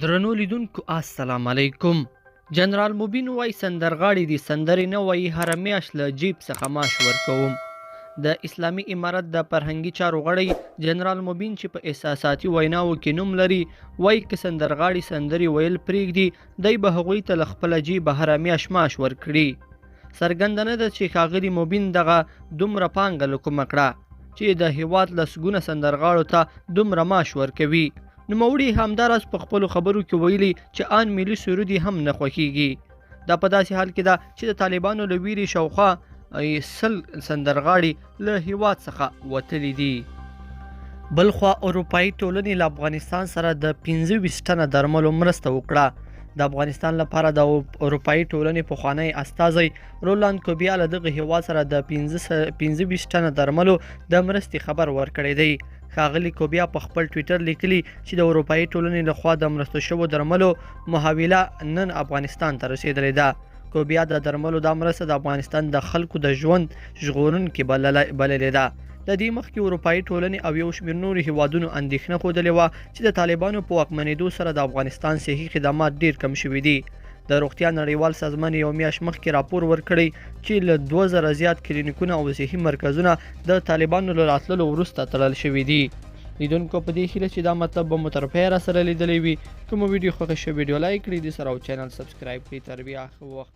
درنو لیدونکو السلام علیکم. جنرال مبین وایي سندرغاړي دي سندرې نه وایي، هره میاشت له جیب څخه معاش ورکوم. د اسلامي امارت د فرهنګي چارو غړی جنرال مبین چې په احساساتي ویناوو کې نوم لري وایي که سندرغاړي سندرې ویل پرېږدي، دی به هغوی ته له خپله جیبه هره میاشت معاش ورکړي. څرګنده نه ده چې ښاغلي مبین دغه دومره پانګه له کومه کړه چې د هیواد لسګونه سندرغاړو ته دومره معاش ورکوي. نوموړي همداراز په خپلو خبرو کې ویلي چې آن ملي سرود یې هم نه خوښیږي. دا په داسې حال کې ده چې د طالبانو له ویرې شاوخوا 100 سندرغاړي له هیواد څخه وتلي دي. بلخوا اروپایي ټولنې له افغانستان سره د 25 ټنه درملو مرسته وکړه. د افغانستان لپاره د اروپایي ټولنې پخوانی استازی رولاند کوبیا له دغه هیواد سره د 25 ټنه درملو د مرستې خبر ورکړی دی. ښاغلي کوبیا په خپل ټویټر لیکلي چې د اروپایي ټولنې لخوا د مرستو شوو درملو محوله نن افغانستان ته رسېدلې ده. کوبیا د درملو دا مرسته د افغانستان د خلکو د ژوند ژغورونکې بللې ده. د دې مخکې اروپایي ټولنې او یو شمېر نورو هیوادونو اندېښنه ښودلې وه چې د طالبانو په واکمنېدو سره د افغانستان صحي خدمات ډېر کم شوي دي. د روغتیا نړیوال سازمان یو میاشت مخکې راپور ورکړی چې له 2000 زیات کلینیکونه او صحي مرکزونه د طالبانو له راتللو وروسته تړل شوي دي. لیدونکو په دې هیله چې دا مطلب به مو تر پایه راسره لیدلی وي. که مو ویډیو خوښه شوه ویډیو لایک کړئ، د سره او چینل سبسکرایب کړئ. تر بیا ښه وخت.